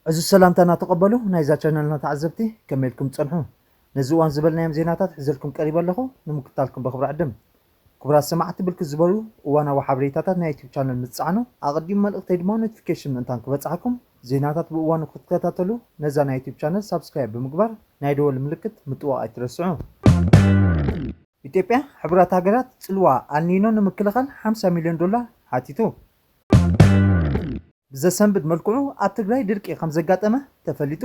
እዚ ሰላምታና ተቐበሉ ናይዛ ቻነልና ተዓዘብቲ፣ ከመይ ኢልኩም ትጸንሑ? ነዚ እዋን ዝበልናዮም ዜናታት ሒዘልኩም ቀሪበ ኣለኹ፣ ንምክታልኩም በኽብሪ ዕድም። ክቡራት ሰማዕቲ፣ ብርክት ዝበሉ እዋናዊ ሓበሬታታት ናይ ዩቲዩብ ቻነል ምስ ጸዓኑ፣ ኣቐዲሙ መልእኽተይ ድማ ኖቲፊኬሽን ምእንታን ክበጽሓኩም፣ ዜናታት ብእዋኑ ክትከታተሉ ነዛ ናይ ዩቲዩብ ቻነል ሳብስክራይብ ብምግባር ናይ ደወል ምልክት ምጥዋቕ ኣይትረስዑ። ኢትዮጵያ፣ ሕቡራት ሃገራት ጽልዋ ኣልኒኖ ንምክልኻል ሓምሳ ሚልዮን ዶላር ሓቲቱ። ብዘሰንብድ መልክዑ ኣብ ትግራይ ድርቂ ከም ዘጋጠመ ተፈሊጡ።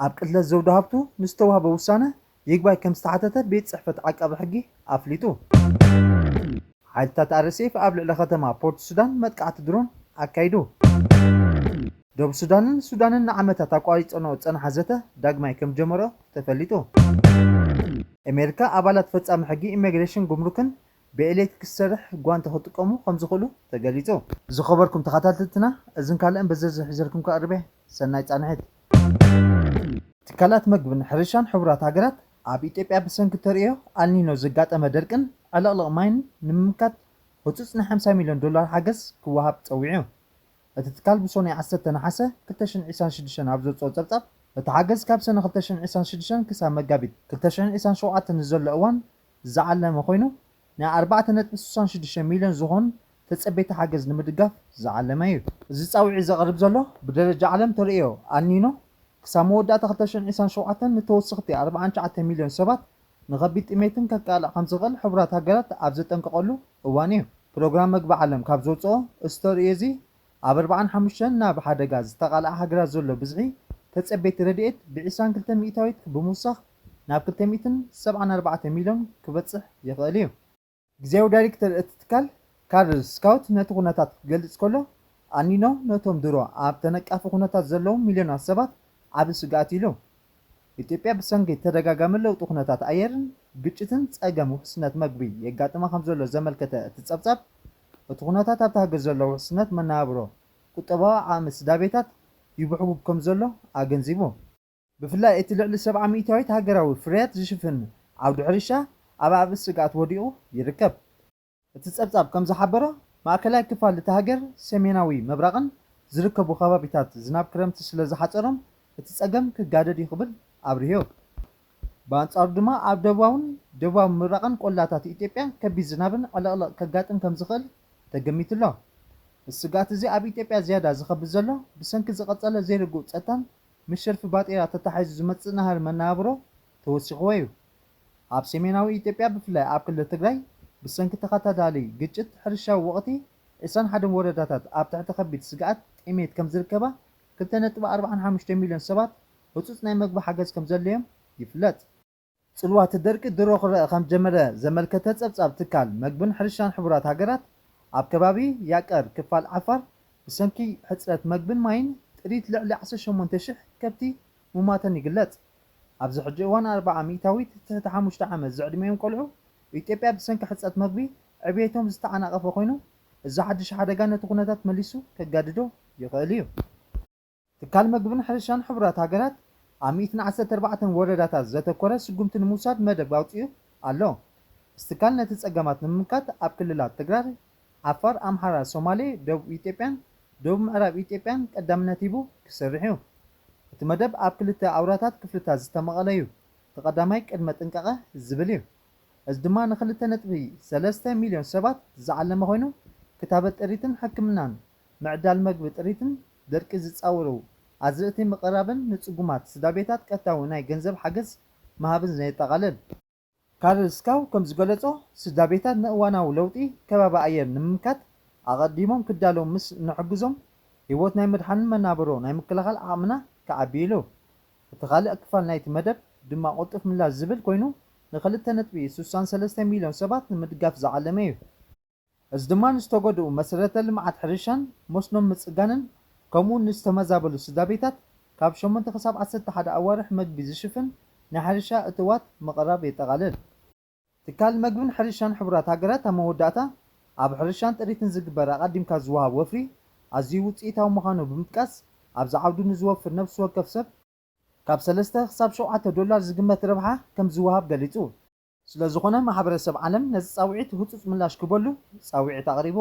ኣብ ቅትለት ዘውዲ ሃብቱ ንዝተዋህበ ውሳነ ይግባይ ከም ዝተሓተተ ቤት ጽሕፈት ዓቃቢ ሕጊ ኣፍሊጡ። ሓይልታት ኣር ኤስ ኤፍ ኣብ ልዕሊ ከተማ ፖርት ሱዳን መጥቃዕቲ ድሮን ኣካይዱ። ደቡብ ሱዳንን ሱዳንን ንዓመታት ኣቋሪጸንኦ ዝጸንሓ ዘተ ዳግማይ ከም ጀመሮ ተፈሊጡ። ኣሜሪካ ኣባላት ፈጻሚ ሕጊ ኢሚግሬሽን ጉምሩክን ብኤሌክትሪክ ዝሰርሕ ጓንቲ ክጥቀሙ ከም ዝኽእሉ ተገሊጹ። ዝኸበርኩም ተኸታተልትና፣ እዝን ካልእን በዝርዝር ሒዘልኩም ክቐርብ እየ። ሰናይ ጻንሒት። ትካላት መግብን ሕርሻን ሕቡራት ሃገራት ኣብ ኢትዮጵያ ብሰንኪ ተርእዮ ኣልኒኖ ዘጋጠመ ደርቅን ዕልቕልቕ ማይን ንምምካት ህጹጽ ናይ ሓምሳ ሚልዮን ዶላር ሓገዝ ክወሃብ ጸዊዑ። እቲ ትካል ብሰኑይ ዓሰርተ ነሓሰ ክልተ ሽሕን ዕስራን ሽዱሽተን ኣብ ዘውጽኦ ጸብጻብ፣ እቲ ሓገዝ ካብ ሰነ ክልተ ሽሕን ዕስራን ሽዱሽተን ክሳብ መጋቢት ክልተ ሽሕን ዕስራን ሸውዓተን ንዘሎ እዋን ዝዓለመ ኮይኑ፣ ናይ ኣርባዕተ ነጥቢ ስሳን ሽዱሽተን ሚልዮን ዝኾን ተጸበይቲ ሓገዝ ንምድጋፍ ዝዓለመ እዩ። እዚ ጻውዒት ዘቕርብ ዘሎ ብደረጃ ዓለም ተርእዮ ኣልኒኖ ክሳብ መወዳእታ ክልተ ሽሕን ዕስራን ሸውዓተን ንተወሰኽቲ ኣርባዓን ትሽዓተን ሚልዮን ሰባት ንኸቢድ ጥሜትን ከቃልዕ ከም ዝኽእል ሕቡራት ሃገራት ኣብ ዘጠንቀቐሉ እዋን እዩ። ፕሮግራም መግቢ ዓለም ካብ ዘውጽኦ፣ እዚ ተርእዮ እዚ ኣብ ኣርባዓን ሓሙሽተን ናብ ሓደጋ ዝተቓልዓ ሃገራት ዘሎ ብዝሒ ተጸበይቲ ረድኤት ብዕስራን ክልተን ሚእታዊት ብምውሳኽ ናብ ክልተ ሚእትን ሰብዓን ኣርባዕተን ሚልዮን ክበጽሕ ይኽእል እዩ። ግዝያዊ ዳይሬክተር እቲ ትካል ካርል ስካውት ነቲ ኩነታት ክገልጽ ከሎ፣ ኣልኒኖ ነቶም ድሮ ኣብ ተነቃፊ ኩነታት ዘለዉ ሚልዮናት ሰባት ዓቢ ስግኣት ኢሉ። ኢትዮጵያ ብሰንኪ ተደጋጋሚ ለውጢ ኩነታት ኣየርን ግጭትን ጸገም ውሕስነት መግቢ የጋጥማ ከም ዘሎ ዘመልከተ እቲ ጸብጻብ፣ እቲ ኩነታት ኣብቲ ሃገር ዘሎ ውሕስነት መነባብሮ ቁጠባዊ ዓቕሚ ስድራቤታት ይብሕጉግ ከም ዘሎ ኣገንዚቡ። ብፍላይ እቲ ልዕሊ ሰብዓ ሚእታዊት ሃገራዊ ፍርያት ዝሽፍን ዓውዲ ሕርሻ ኣብ ዓቢ ስግኣት ወዲቑ ይርከብ። እቲ ጸብጻብ ከም ዝሓበሮ፣ ማእከላይ ክፋል እታ ሃገር፣ ሰሜናዊ ምብራቕን ዝርከቡ ከባቢታት ዝናብ ክረምቲ ስለ ዝሓጸሮም፣ እቲ ጸገም ክጋደድ እዩ ክብል ኣብሪሁ። ብኣንጻሩ ድማ፣ ኣብ ደቡባውን ደቡባዊ ምብራቕን ቆላታት ኢትዮጵያ ከቢድ ዝናብን ዕልቕልቕ ከጋጥም ከም ዝኽእል ተገሚቱ ኣሎ። እዚ ስግኣት እዚ ኣብ ኢትዮጵያ ዝያዳ ዝኸብድ ዘሎ፣ ብሰንኪ ዝቐጸለ ዘይርጉእ ጸጥታን ምስ ሸርፊ ባጤራ ተተሓሒዙ ዝመጽእ ናህሪ መነባብሮ ተወሲኽዎ እዩ። ኣብ ሰሜናዊ ኢትዮጵያ፣ ብፍላይ ኣብ ክልል ትግራይ፣ ብሰንኪ ተኸታታሊ ግጭት፣ ሕርሻዊ ወቕቲ ዕስራን ሓደን ወረዳታት ኣብ ትሕቲ ከቢድ ስግኣት ጥሜት ከም ዝርከባ፣ ክልተ ነጥቢ ኣርባዓን ሓሙሽተ ሚልዮን ሰባት ህጹጽ ናይ መግቢ ሓገዝ ከም ዘድልዮም ይፍለጥ። ጽልዋ እቲ ደርቂ ድሮ ክረኣ ከም ጀመረ ዘመልከተ ጸብጻብ ትካል መግብን ሕርሻን ሕቡራት ሃገራት፣ ኣብ ከባቢ ያቀር ክፋል ዓፋር ብሰንኪ ሕጽረት መግብን ማይን ጥሪት ልዕሊ ዓሰርተ ሸሞንተ ሽሕ ከብቲ ምሟተን ይግለጽ። ኣብዚ ሕጂ እዋን ኣርብዓ ሚእታዊት ትሕቲ ሓሙሽተ ዓመት ዝዕድሚኦም ቆልዑ ኢትዮጵያ ብሰንኪ ሕጽረት መግቢ ዕብየቶም ዝተዓናቐፈ ኮይኑ፣ እዚ ሓድሽ ሓደጋ ነቲ ኩነታት መሊሱ ከጋድዶ ይኽእል እዩ። ትካል መግብን ሕርሻን ሕቡራት ሃገራት ኣብ ሚእትን ዓሰርተ ኣርባዕተን ወረዳታት ዘተኮረ ስጉምቲ ንምውሳድ መደብ ኣውጺኡ ኣሎ። እዚ ትካል ነቲ ጸገማት ንምምካት ኣብ ክልላት ትግራይ፣ ዓፋር፣ ኣምሓራ፣ ሶማሌ፣ ደቡብ ኢትዮጵያን ደቡብ ምዕራብ ኢትዮጵያን ቀዳምነት ሂቡ ክሰርሕ እዩ። እቲ መደብ ኣብ ክልተ ኣውራታት ክፍልታት ዝተመቐለ እዩ። እቲ ቀዳማይ ቅድመ ጥንቃቐ ዝብል እዩ። እዚ ድማ ንክልተ ነጥቢ ሰለስተ ሚልዮን ሰባት ዝዓለመ ኮይኑ፣ ክታበት ጥሪትን ሕክምናን፣ ምዕዳል መግቢ ጥሪትን ደርቂ ዝጻወሩ ኣዝርእቲ ምቕራብን ንጽጉማት ስድራቤታት ቀጥታዊ ናይ ገንዘብ ሓገዝ ምሃብን የጠቓልል። ካርል ስካው ከም ዝገለጾ፣ ስድራቤታት ንእዋናዊ ለውጢ ከባቢ ኣየር ንምምካት ኣቐዲሞም ክዳለዉ ምስ እንሕግዞም፣ ህይወት ናይ ምድሓንን መናብሮ ናይ ምክልኻል ዓቕምና ክዓቢ ኢሉ። እቲ ካልእ ክፋል ናይቲ መደብ ድማ ቅልጡፍ ምላሽ ዝብል ኮይኑ፣ ንክልተ ነጥቢ ስሳን ሰለስተ ሚልዮን ሰባት ንምድጋፍ ዝዓለመ እዩ። እዚ ድማ ንዝተጎድኡ መሰረተ ልምዓት ሕርሻን መስኖን ምጽጋንን፣ ከምኡውን ንዝተመዛበሉ ስድራቤታት ካብ ሸሞንተ ክሳብ ዓሰርተ ሓደ ኣዋርሕ መግቢ ዝሽፍን ናይ ሕርሻ እትዋት ምቕራብ የጠቓልል። ትካል መግብን ሕርሻን ሕቡራት ሃገራት ኣብ መወዳእታ፣ ኣብ ሕርሻን ጥሪትን ዝግበር ኣቐዲምካ ዝወሃብ ወፍሪ ኣዝዩ ውጽኢታዊ ምዃኑ ብምጥቃስ፣ ኣብዚ ዓውዲ ንዝወፍር ነፍሲ ወከፍ ሰብ ካብ ሰለስተ ክሳብ ሸውዓተ ዶላር ዝግመት ረብሓ ከም ዝወሃብ ገሊጹ። ስለ ዝኾነ፣ ማሕበረሰብ ዓለም ነዚ ጻውዒት ህጹጽ ምላሽ ክበሉ ጻውዒት ኣቕሪቡ።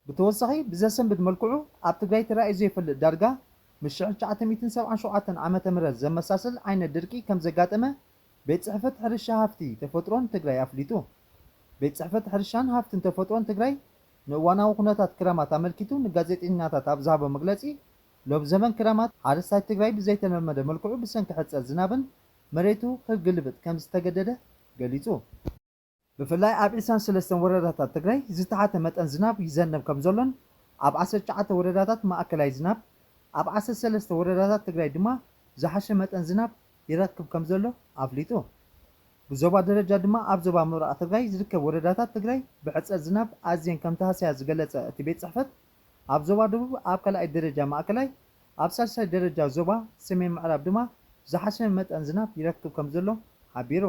ብተወሳኺ ብዘሰንብድ መልክዑ ኣብ ትግራይ ተራእዩ ዘይፈልጥ ዳርጋ ምስ ሽሕ ትሽዓተ ሚእትን ሰብዓን ሸውዓተን ዓመተ ምህረት ዘመሳስል ዓይነት ድርቂ ከም ዘጋጠመ ቤት ጽሕፈት ሕርሻ ሃፍቲ ተፈጥሮን ትግራይ ኣፍሊጡ። ቤት ጽሕፈት ሕርሻን ሃፍትን ተፈጥሮን ትግራይ ንእዋናዊ ኩነታት ክረማት ኣመልኪቱ ንጋዜጠኛታት ኣብ ዝሃቦ መግለጺ፣ ሎብ ዘመን ክረማት ሓረስታይ ትግራይ ብዘይተለመደ መልክዑ ብሰንኪ ሕጸር ዝናብን መሬቱ ክግልብጥ ከም ዝተገደደ ገሊጹ። ብፍላይ ኣብ ዕስራን ሰለስተን ወረዳታት ትግራይ ዝተሓተ መጠን ዝናብ ይዘንብ ከም ዘሎን ኣብ ዓሰርተ ትሽዓተ ወረዳታት ማእከላይ ዝናብ፣ ኣብ ዓሰርተ ሰለስተ ወረዳታት ትግራይ ድማ ዝሓሸ መጠን ዝናብ ይረክብ ከም ዘሎ ኣፍሊጡ። ብዞባ ደረጃ ድማ ኣብ ዞባ ምብራቕ ትግራይ ዝርከብ ወረዳታት ትግራይ ብሕፀር ዝናብ ኣዝየን ከም ተሃስያ ዝገለጸ እቲ ቤት ጽሕፈት፣ ኣብ ዞባ ደቡብ ኣብ ካልኣይ ደረጃ ማእከላይ፣ ኣብ ሳልሳይ ደረጃ ዞባ ሰሜን ምዕራብ ድማ ዝሓሸ መጠን ዝናብ ይረክብ ከም ዘሎ ሓቢሩ።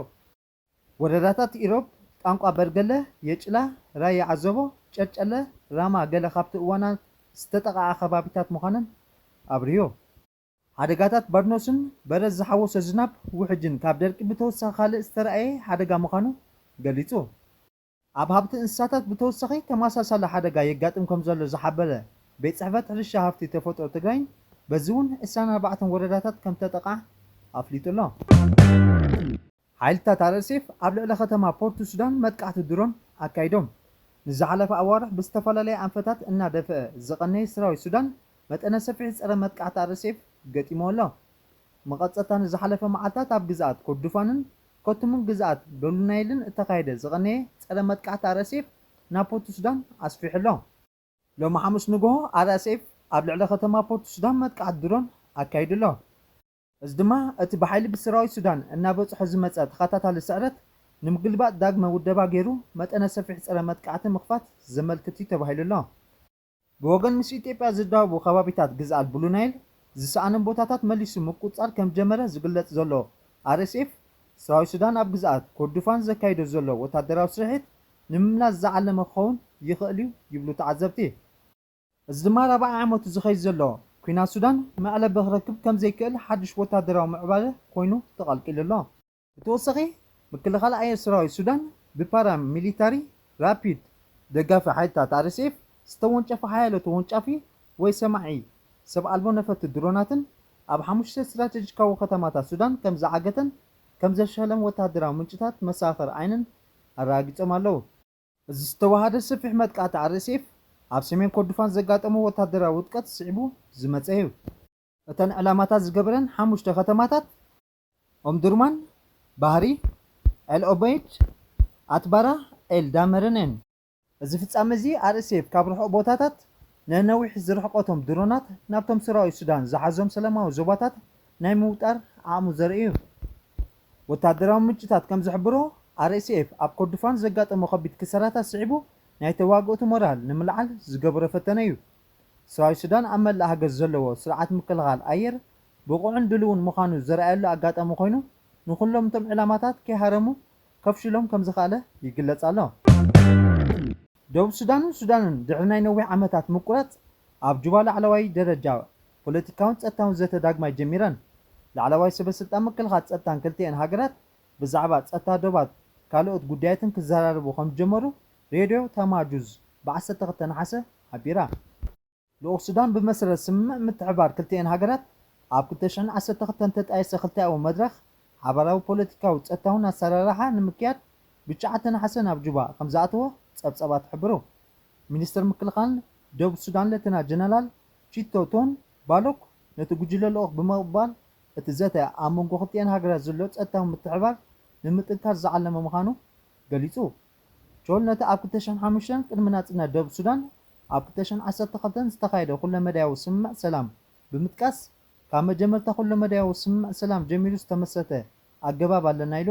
ወረዳታት ኢሮብ ጣንቋ በርገለ፣ የጭላ፣ ራያ ዓዘቦ፣ ጨርጨለ፣ ራማ ገለ ካብቲ እዋና ዝተጠቕዓ ከባቢታት ምዃነን ኣብርሁ። ሓደጋታት በርኖስን በረድ ዝሓወሶ ዝናብ ውሕጅን ካብ ደርቂ ብተወሳኺ ካልእ ዝተረኣየ ሓደጋ ምዃኑ ገሊጹ። ኣብ ሃብቲ እንስሳታት ብተወሳኺ ተመሳሳሊ ሓደጋ የጋጥም ከም ዘሎ ዝሓበረ ቤት ጽሕፈት ሕርሻ ሃፍቲ ተፈጥሮ ትግራይን በዚ እውን ዕስራን ኣርባዕተን ወረዳታት ከም ተጠቕዓ ኣፍሊጡ ኣሎ። ሓይልታት ኣር ኤስ ኤፍ ኣብ ልዕሊ ከተማ ፖርት ሱዳን መጥቃዕቲ ድሮን ኣካይዶም። ንዝሓለፈ ኣዋርሕ ብዝተፈላለየ ኣንፈታት እናደፍአ ዝቐነየ ሰራዊት ሱዳን መጠነ ሰፊሕ ጸረ መጥቃዕቲ ኣር ኤስ ኤፍ ገጢምዎ ኣሎ። መቐጸልታ ንዝሓለፈ መዓልታት ኣብ ግዝኣት ኮርዶፋንን ኮርቱምን ግዝኣት ብሉ ናይልን እተኻየደ ዝቐነየ ጸረ መጥቃዕቲ ኣር ኤስ ኤፍ ናብ ፖርት ሱዳን ኣስፊሑ ኣሎ። ሎሚ ሓሙስ ንግሆ ኣር ኤስ ኤፍ ኣብ ልዕሊ ከተማ ፖርት ሱዳን መጥቃዕቲ ድሮን ኣካይዱ ኣሎ። እዚ ድማ እቲ ብሓይሊ ብሰራዊት ሱዳን እናበጽሖ ዝመጸ ተኸታታሊ ስዕረት ንምግልባጥ ዳግመ ውደባ ገይሩ መጠነ ሰፊሕ ጸረ መጥቃዕቲ ምኽፋት ዘመልክት እዩ ተባሂሉ ኣሎ። ብወገን ምስ ኢትዮጵያ ዝዳወቡ ከባቢታት ግዝኣት ብሉ ናይል ዝሰኣነን ቦታታት መሊሱ ምቁጽጻር ከም ጀመረ ዝግለጽ ዘሎ ኣር ኤስ ኤፍ፣ ሰራዊት ሱዳን ኣብ ግዝኣት ኮርዶፋን ዘካይዶ ዘሎ ወታደራዊ ስርሒት ንምምላስ ዝዓለመ ክኸውን ይኽእል እዩ ይብሉ ተዓዘብቲ። እዚ ድማ ራብዓይ ዓመቱ ዝኸይድ ዘሎ ኲናት ሱዳን መዕለቢ ክረክብ ከም ዘይክእል ሓድሽ ወታደራዊ ምዕባለ ኮይኑ ተቐልቂሉ ኣሎ። ብተወሳኺ፣ ምክልኻል ኣየር ሰራዊት ሱዳን ብፓራ ሚሊታሪ ራፒድ ደጋፊ ሓይልታት ኣር ኤስ ኤፍ ዝተወንጨፈ ሓያሎ ተወንጫፊ ወይ ሰማዒ ሰብ ኣልቦ ነፈርቲ ድሮናትን ኣብ ሓሙሽተ ስትራቴጂካዊ ከተማታት ሱዳን ከም ዝዓገተን ከም ዘሸለን ወታደራዊ ምንጭታት መሳኸር ዓይንን ኣረጋጊጾም ኣለዉ። እዚ ዝተዋሃደ ሰፊሕ መጥቃዕቲ ኣር ኤስ ኤፍ ኣብ ሰሜን ኮርዶፋን ዘጋጠሞ ወታደራዊ ውድቀት ስዒቡ ዝመጸ እዩ። እተን ዕላማታት ዝገበረን ሓሙሽተ ከተማታት ኦምዱርማን፣ ባህሪ፣ ኤል ኦበይድ፣ ኣትባራ፣ ኤል ዳመርን እየን። እዚ ፍጻመ እዚ ኣር ኤስ ኤፍ ካብ ርሑቕ ቦታታት ነነዊሕ ዝርሕቐቶም ድሮናት ናብቶም ሰራዊት ሱዳን ዝሓዞም ሰላማዊ ዞባታት ናይ ምውጣር ዓቕሙ ዘርኢ እዩ። ወታደራዊ ምንጭታት ከም ዝሕብሮ፣ ኣር ኤስ ኤፍ ኣብ ኮርዶፋን ዘጋጠሞ ከቢድ ክሳራታት ስዒቡ ናይ ተዋግኦቱ ሞራል ንምልዓል ዝገበሮ ፈተነ እዩ። ሰራዊት ሱዳን ኣብ መላእ ሃገር ዘለዎ ስርዓት ምክልኻል ኣየር ብቑዕን ድልውን ምዃኑ ዘርኣየሉ ኣጋጣሚ ኮይኑ፣ ንኹሎም እቶም ዕላማታት ከይሃረሙ ከፍሽሎም ከም ዝኸኣለ ይግለጽ ኣሎ። ደቡብ ሱዳንን ሱዳንን ድሕሪ ናይ ነዊሕ ዓመታት ምቁራጽ፣ ኣብ ጁባ ላዕለዋይ ደረጃ ፖለቲካውን ጸጥታውን ዘተ ዳግማይ ጀሚረን። ላዕለዋይ ሰበ ስልጣን ምክልኻል ጸጥታን ክልቲኤን ሃገራት ብዛዕባ ጸጥታ ዶባት ካልኦት ጉዳያትን ክዘራረቡ ከም ዝጀመሩ ሬድዮ ታማጁዝ ብ ዓሰርተ ክልተ ነሓሰ ሓቢራ። ልኡኽ ሱዳን ብመሰረት ስምምዕ ምትሕብባር ክልቲኤን ሃገራት ኣብ ክልተ ሽሕን ዓሰርተ ክልተን ተጣየሰ ክልቲኣዊ መድረኽ ሓባራዊ ፖለቲካዊ ጸጥታውን ኣሰራርሓ ንምክያድ ብ ትሽዓተ ነሓሰ ናብ ጁባ ከም ዝኣተወ ጸብጻባት ይሕብሩ። ሚኒስተር ምክልኻል ደቡብ ሱዳን ሌተና ጀነራል ቺቶ ቶን ባሎክ ነቲ ጉጅለ ልኡኽ ብምቕባል እቲ ዘተ ኣብ መንጎ ክልቲኤን ሃገራት ዘሎ ጸጥታዊ ምትሕብባር ንምጥንካር ዝዓለመ ምዃኑ ገሊጹ። ቾል ነቲ ኣብ ክልተ ሽሕን ሓሙሽተን ቅድሚ ናጽነት ደቡብ ሱዳን ኣብ ክልተ ሽሕን ዓሰርተ ክልተን ዝተኻየደ ኩለመዳያዊ ስምምዕ ሰላም ብምጥቃስ፣ ካብ መጀመርታ ኩለመዳያዊ ስምምዕ ሰላም ጀሚሩ ዝተመስረተ ኣገባብ ኣለና ኢሉ።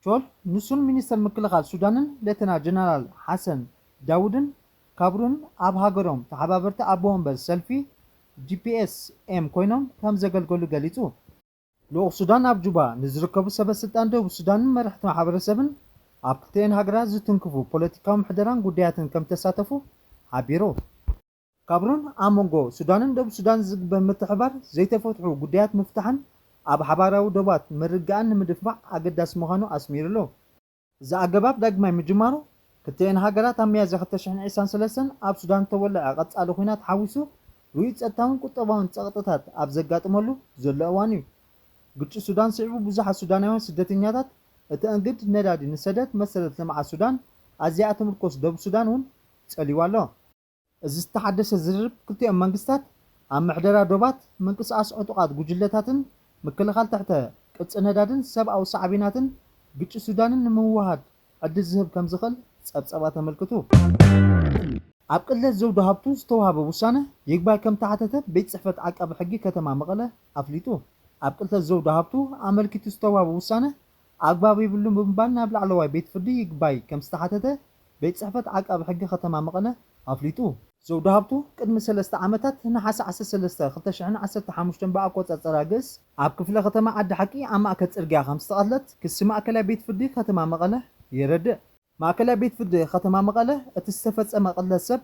ቾል ንሱን ሚኒስተር ምክልኻል ሱዳንን ሌተና ጀነራል ሓሰን ዳውድን ካብሩን ኣብ ሃገሮም ተሓባበርቲ ኣቦ ወንበር ሰልፊ ጂ ፒ ኤስ ኤም ኮይኖም ከም ዘገልገሉ ገሊጹ። ልኡኽ ሱዳን ኣብ ጁባ ንዝርከቡ ሰበ ስልጣን ደቡብ ሱዳንን መራሕቲ ማሕበረሰብን ኣብ ክልቲኤን ሃገራት ዝትንክፉ ፖለቲካዊ ምሕደራን ጉዳያትን ከም ተሳተፉ ሓቢሩ። ካብሩን ኣብ መንጎ ሱዳንን ደቡብ ሱዳን ዝግበር ምትሕባር ዘይተፈትሑ ጉዳያት ምፍታሕን ኣብ ሓባራዊ ዶባት ምርግጋእን ንምድንፋዕ ኣገዳሲ ምዃኑ ኣስሚሩሉ። እዚ ኣገባብ ዳግማይ ምጅማሩ ክልቲኤን ሃገራት ኣብ ሚያዝያ ክልተ ሽሕን ዕስራን ሰለስተን ኣብ ሱዳን ዝተወለዐ ቀጻሊ ኲናት ሓዊሱ ርኡይ ጸጥታውን ቁጠባውን ጸቕጥታት ኣብ ዘጋጥመሉ ዘሎ እዋን እዩ። ግጭት ሱዳን ስዒቡ ብዙሓት ሱዳናውያን ስደተኛታት እቲ ኣንግድ ነዳዲ ንሰደድ መሰረት ልምዓት ሱዳን ኣዝያ እትምርኮስ ደቡብ ሱዳን እውን ጸልይዋ ኣሎ። እዚ ዝተሓደሰ ዝርርብ ክልቲኦም መንግስታት ኣብ ምሕደራ ዶባት፣ ምንቅስቓስ ዕጡቓት ጉጅለታትን ምክልኻል ትሕተ ቅርጺ ነዳድን ሰብኣዊ ሳዕቤናትን ግጭት ሱዳንን ንምውህሃድ ዕድል ዝህብ ከም ዝኽእል ጸብጸባት ኣመልክቱ። ኣብ ቅትለት ዘውዱ ሃብቱ ዝተዋህበ ውሳነ ይግባይ ከም ተሓተተ ቤት ጽሕፈት ዓቃቢ ሕጊ ከተማ መቐለ ኣፍሊጡ። ኣብ ቅትለት ዘውዱ ሃብቱ ኣመልኪቱ ዝተዋህበ ውሳነ ኣግባብ የብሉን ብምባል ናብ ላዕለዋይ ቤት ፍርዲ ይግባይ ከም ዝተሓተተ ቤት ጽሕፈት ዓቃቢ ሕጊ ከተማ መቐለ ኣፍሊጡ። ዘውዱ ሃብቱ ቅድሚ ሰለስተ ዓመታት ነሓሰ ዓሰርተ ሰለስተ ክልተ ሽሕን ዓሰርተ ሓሙሽተን ብኣቆጻጽራ ግእዝ ኣብ ክፍለ ከተማ ዓዲ ሓቂ ኣብ ማእከል ጽርግያ ከም ዝተቐትለት ክሲ ማእከላይ ቤት ፍርዲ ከተማ መቐለ የረድእ። ማእከላይ ቤት ፍርዲ ከተማ መቐለ እቲ ዝተፈጸመ ቅትለት ሰብ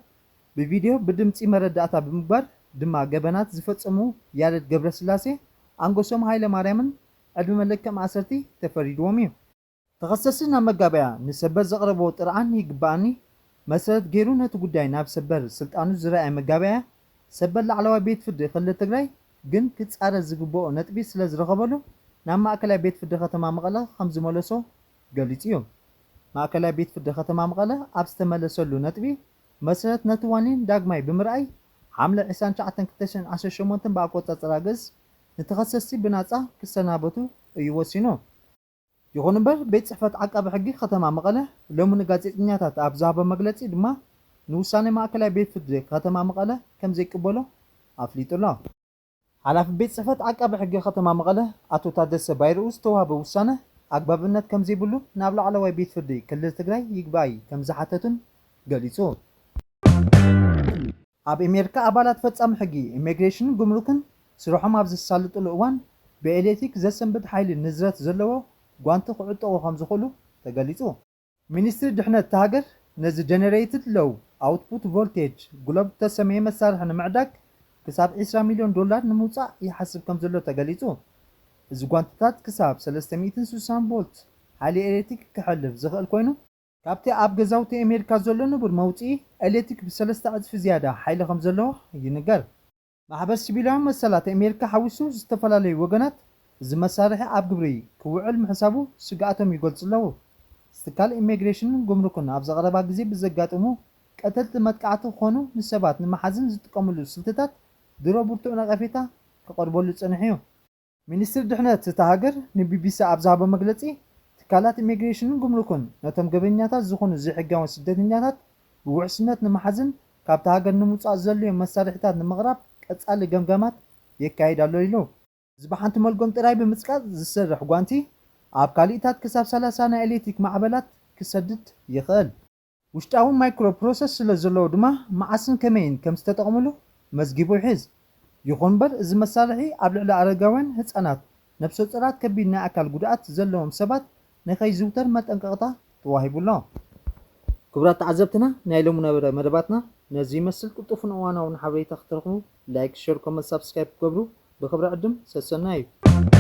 ብቪድዮ ብድምጺ መረዳእታ ብምግባር ድማ ገበናት ዝፈጸሙ ያሬድ ገብረስላሴ፣ ኣንጎሶም ሃይለማርያምን ዕድመ ልክዕ ማእሰርቲ ተፈሪድዎም እዩ። ተኸሰሲ ናብ መጋበያ ንሰበር ዘቕረቦ ጥርዓን ይግባኣኒ መሰረት ገይሩ ነቲ ጉዳይ ናብ ሰበር ስልጣኑ ዝረኣየ መጋበያ፣ ሰበር ላዕለዋይ ቤት ፍርዲ ክልል ትግራይ ግን ክጻረር ዝግብኦ ነጥቢ ስለ ዝረኸበሉ ናብ ማእከላይ ቤት ፍርዲ ከተማ መቐለ ከም ዝመለሶ ገሊጹ እዩ። ማእከላይ ቤት ፍርዲ ከተማ መቐለ ኣብ ዝተመለሰሉ ነጥቢ መሰረት ነቲ ዋኒን ዳግማይ ብምርኣይ ሓምለ ዕስራን ትሽዓተን ክልተ ሽሕን ዓሰርተ ሸሞንተ ብኣቆጻጽራ ግእዝ ንተኸሰስቲ ብናጻ ክሰናበቱ እዩ ወሲኑ። ይኹን እምበር ቤት ጽሕፈት ዓቃቢ ሕጊ ከተማ መቐለ ሎሚ ንጋዜጠኛታት ኣብ ዝሃቦ መግለጺ ድማ ንውሳነ ማእከላይ ቤት ፍርዲ ከተማ መቐለ ከም ዘይቅበሎ ኣፍሊጡ ኣሎ። ሓላፊ ቤት ጽሕፈት ዓቃቢ ሕጊ ከተማ መቐለ ኣቶ ታደሰ ባይርኡ ዝተዋህበ ውሳነ ኣግባብነት ከም ዘይብሉ ናብ ላዕለዋይ ቤት ፍርዲ ክልል ትግራይ ይግባይ ከም ዝሓተቱን ገሊጹ። ኣብ ኣሜሪካ ኣባላት ፈጻሚ ሕጊ ኢሚግሬሽንን ጉምሩክን ስርሖም ኣብ ዘሳልጥሉ እዋን ብኤሌክትሪክ ዘሰንብድ ሓይሊ ንዝረት ዘለዎ ጓንቲ ክዕጠቑ ከም ዝኽእሉ ተገሊጹ። ሚኒስትሪ ድሕነት እታ ሃገር ነዚ ጀነሬትድ ሎው ኣውትፑት ቮልቴጅ ግሎብ እተሰመየ መሳርሒ ንምዕዳግ ክሳብ ዕስራ ሚልዮን ዶላር ንምውጻእ ይሓስብ ከም ዘሎ ተገሊጹ። እዚ ጓንትታት ክሳብ ሰለስተ ሚእትን ስሳን ቮልት ሓይሊ ኤሌክትሪክ ከሕልፍ ዝኽእል ኮይኑ፣ ካብቲ ኣብ ገዛውቲ ኣሜሪካ ዘሎ ንቡር መውጽኢ ኤሌክትሪክ ብሰለስተ ዕጽፊ ዝያዳ ሓይሊ ከም ዘለዎ ይንገር። ማሕበር ሲቪላውያን መሰላት ኣሜሪካ ሓዊሱ ዝተፈላለዩ ወገናት እዚ መሳርሒ ኣብ ግብሪ ክውዕል ምሕሳቡ ስግኣቶም ይገልጹ ኣለዉ። ትካል ኢሚግሬሽንን ጉምሩክን ኣብ ዘቐረባ ግዜ ብዘጋጥሙ ቀተልቲ መጥቃዕቲ ክኾኑ ንሰባት ንምሓዝን ዝጥቀምሉ ስልትታት ድሮ ብርቱዕ ነቐፌታ ክቐርበሉ ጸኒሑ እዩ። ሚኒስትሪ ድሕነት እታ ሃገር ንቢቢሲ ኣብ ዝሃቦ መግለጺ፣ ትካላት ኢሚግሬሽንን ጉምሩክን ነቶም ገበኛታት ዝኾኑ ዘይሕጋውያን ስደተኛታት ብውሕስነት ንምሓዝን ካብታ ሃገር ንምውጻእ ዘድልዮም መሳርሒታት ንምቕራብ ቀጻሊ ገምጋማት የካይድ ኣሎ ኢሉ። እዚ ብሓንቲ መልጎም ጥራይ ብምጽቃጥ ዝሰርሕ ጓንቲ ኣብ ካሊእታት ክሳብ ሰላሳ ናይ ኤሌክትሪክ ማዕበላት ክሰድድ ይኽእል። ውሽጣዊ ማይክሮ ፕሮሰስ ስለ ዘለዎ ድማ መዓስን ከመይን ከም ዝተጠቕምሉ መዝጊቡ ይሕዝ። ይኹን እምበር እዚ መሳርሒ ኣብ ልዕሊ ኣረጋውያን፣ ህጻናት፣ ነብሰ ጾራት፣ ከቢድ ናይ ኣካል ጉድኣት ዘለዎም ሰባት ንኸይዝውተር መጠንቀቕታ ተዋሂቡ ኣሎ። ክቡራት ተዓዘብትና ናይ ሎሚ ነበረ መደባትና ነዚ ይመስል። ቅልጡፍን እዋናውን ሓበሬታ ክትረኽቡ ላይክ፣ ሸር፣ ኮመንት፣ ሳብስክራይብ ክትገብሩ ብኽብሪ ዕድም ሰሰና እዩ።